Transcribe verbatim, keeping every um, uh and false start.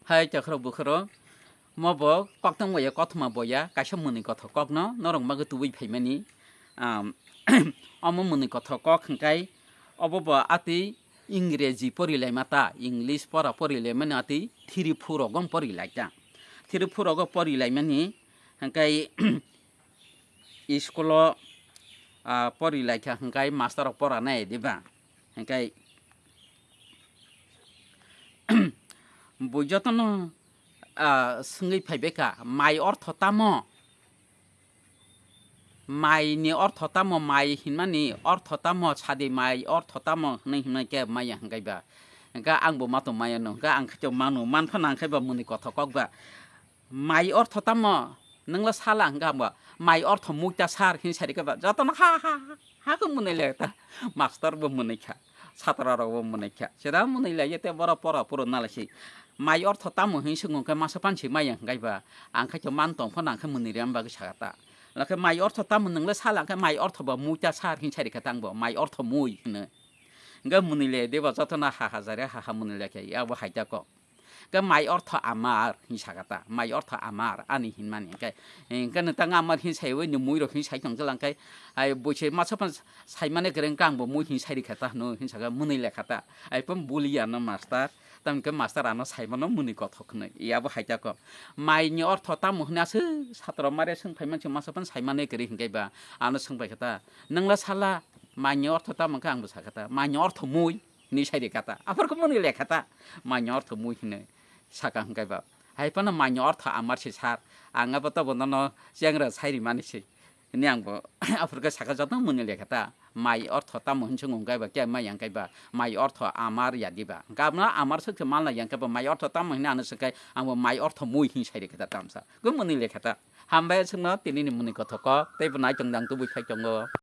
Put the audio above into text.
Hai chakhro bukhro, mo bo koktwng boya kothoma boya kaisa mwnwi kothok kokno norok bagwi tubui phaimani. Am, omo mwnwi kothok kok hwnkhe obo bo atwi Ingreji porilaima ta, English pora porilaimani atwi three four rogo porilaita. Three four rogo porilaimani hwnkhe school o, ah, porilaikha hwnkhe master rok pora nai diba? Hwnkhe bo jotono, ah, swngwi phaibaikha, mai ortho tamo? Mai ni ortho tamo? Mai hinmani ortho tamo? Sadi mai ortho tamo hinwi himnai khe maya hwnkhe ba. Hwnkhe ang bo ma tong maya no, hwnkhe ang khe manu, manpha nang khe ba mwnwi kothok kok ba. Mai ortho tamo? Nwngla sala hwnkhe ang bo, mai ortho muita sir hinwi sai rikha ba. Jotono ha ha ha ha khe mwnwi le ta. Master bo mwnwi kha, satra rok bo mwnwi kha. Sida mwnwi le ye te boro pora puro nalai si. Mai ortho tamo hinwi swngwng khe masa pansi maya hwnkhe ba. Ang khe man tong phano ang khe mwnwi rema bagwi sakha ta. Lakhe mai ortho tamo nwngla sala hwnkhe mai ortho ba muita sir hinwi sai rikha ta ang bo. Mai ortho mui hwno. Hwnkhe mwnwi le deba jotono ha ha jare ha ha mwnwi le khe abo hai ta kok. Hwnkhe mai ortho amar hinwi sakha ta, mai ortho amar ani hinmani. Hwnkhe, hwnkhe nwtang amar hinwi saiwi ni mui rok hinwi sai tong jala hwnkhe, ai bo se masa phano saimani kwrwi hwnkhe ang bo mui hinwi sai rikha ta hwno hinwi sakha mwnwi lekha ta. Ai phano buli ano master, tamo hwnkhe master ano saimano mwnwi kothok hwnwi. Abo hai ta kok. Mai ni ortho tamo hwnwi aswk satra mare swng phai mansi masa phano saimani kwrwi hwnkhe ba ano swng pai kha ta. Nwngla sala mai ni ortho tamo hwnkhe ang bo sakha ta. Mai ni ortho mui. Hinwi sai rikha ta. Aphuru khe mwnwi lekha ta. Mai ni ortho mui hinwi saka hwnkhe ba. Hai phano mai ni ortho amar se sir. Ang abo tobo nono chengra sai rimani se. Hinwi ang bo aphuru khe saka joto mwnwi lekha ta. Mai ortho tamo hinwi swngwng khe ba, khe mai yang khe ba. Mai ortho amar ya diba. Hwnkhe abono amar swk se manla yang khe ba, mai ortho tamo hinwi ano swk khe ang bo mai ortho mui hinwi sai rikha ta tamsa. Khe mwnwi lekha ta. Hambai swkno tini ni mwnwi kothok kok. Tei bo nai tong dang tubui phai tongo.